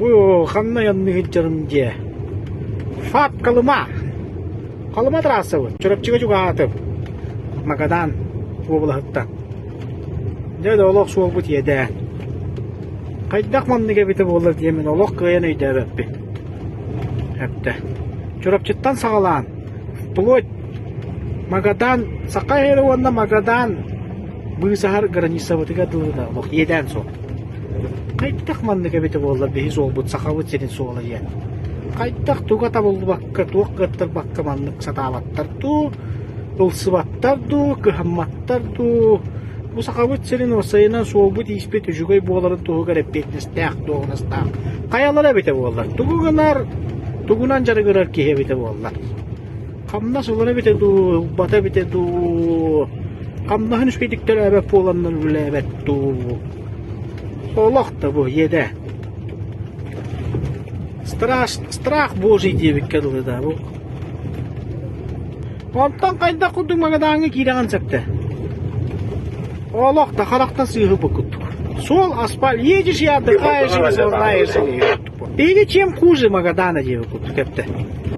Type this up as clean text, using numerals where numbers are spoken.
Бу ханна айанныы сылдьарым диэ. Фат Колыма. Халыма трассабыт. Чурапчыга чугаһаатым. Магадан уобалаһыттан. Дьэ да олох суолбут иэдээн. Хайдах маннык эбитэ буоллар диэммин олох кыайан өйдөөбөппүн. Эптэ. Чурапчыттан саҕалаан, вплоть Магадан, Саха сирэ уонна Магадан быысаһар границабытыгар дылы да олох иэдээн суох. Хайдах маннык эбитэ буоллар биһи суолбут Сахабыт сирин суола диэн. Хайдах туга табыллыбакка, туох кыаттарбакка маннык сатаабаттар дуу, ылсыбаттар дуу, кыһамматтар дуу. Бу Сахабыт сирин уопсайынан суолбут-ииспит үчүгэй буоларын туһугар эппиэтинэстээх, дуоһунастаах хайалара эбитэ буоллар, тугу гынар, тугунан дьарыгырар киһи эбитэ буоллар. Хамнас ылара эбитэ дуу, ылбата эбитэ дуу, хамнаһын үчүгэйдик төлөөбөт буоланнар үлэлээбэт дуу. Олох да бу иэдэ. Страх, страх божий диэбиккэ дылы да бу. Онтон хайдах курдук Магадаҥҥа киирэҕин сөптө. Олох да харахтан сыыһы курдук. Суол асфальт, едешь и отдыхаешь, и наслаждаешься. Или чем хуже Магадана диэбит курдук эптэ.